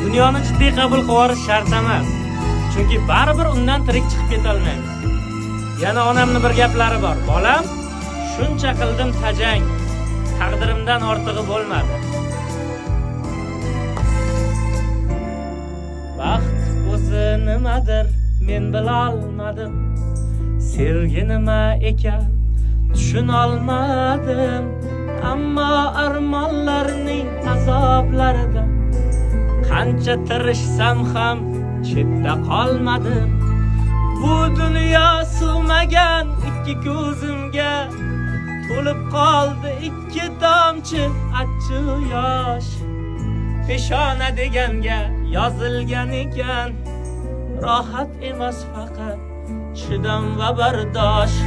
Dunyoni jiddiy qabul qilib shart emas. Chunki baribir undan tirik chiqib ketolmaymiz. Yana onamni bir gaplari bor. Bolam, shuncha qildim tajang, taqdirimdan ortig'i bo'lmadi. Baxt o'zi nimadir men bilolmadim. Sevgi nima ekan tushunolmadim. Ammo armonlarning azoblarida qancha tirishsam ham chetda qolmadim. Bu dunyo sig'magan ikki ko'zimga to'lib qoldi ikki tomchi achchiq yosh. Peshona deganga yozilgan ekan, rohat emas faqat chidam va bardosh.